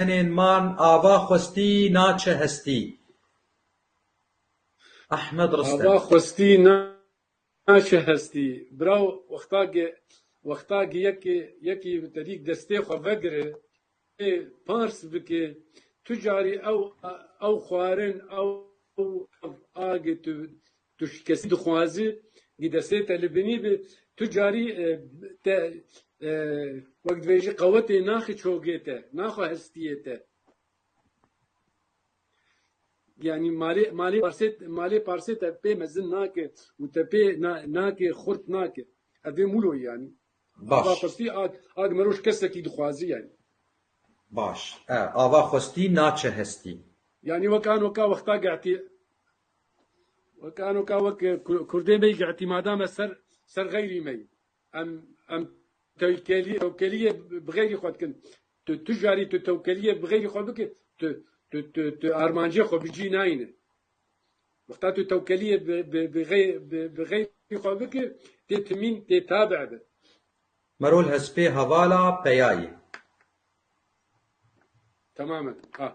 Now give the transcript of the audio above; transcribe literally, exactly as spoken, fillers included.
tenên man ava xwestî naçe hestî. Ahmed Ristem. Ava xwestî naçe hestî. Biraw wexta ge wexta ge yekê yekî terîk destê xwe vegire, ê pars bike, tu carî ew ew xwarin ew agê tu tu ji kesî dixwazî, gî destê te li binî bi, tu carî e, te e, wek dibêjî qewetê naxi çogê te, naxwe hestiyê te. Yanî malê malê parsê malê parsê te pê mezin nake û te pê na, nake xurt nake. Ev ê mûlo yanî. Baş. Ava xwestî ag ag mero ji kesekî dixwazî yanî. Baş. E, ava xwestî naçe hestî. Yanî wek an weka wexta gehtî wek an weka wek e, Ku- Kurdê me îtîmada me ser ser xeyrî me. Em em tewkelî tewkeliyê bi xeyrî xwe dikin. Tu tu jarî tu tewkeliyê bi xeyrî xwe bike, tu tu tu tu armancê xwe bi cî nayîne. Wexta tu tewkeliyê bi bi bi xey- bi bi xeyrî xwe bike, tê timîn tê tabe be. Merol hespê hevala peyayê. Temamen. Ha.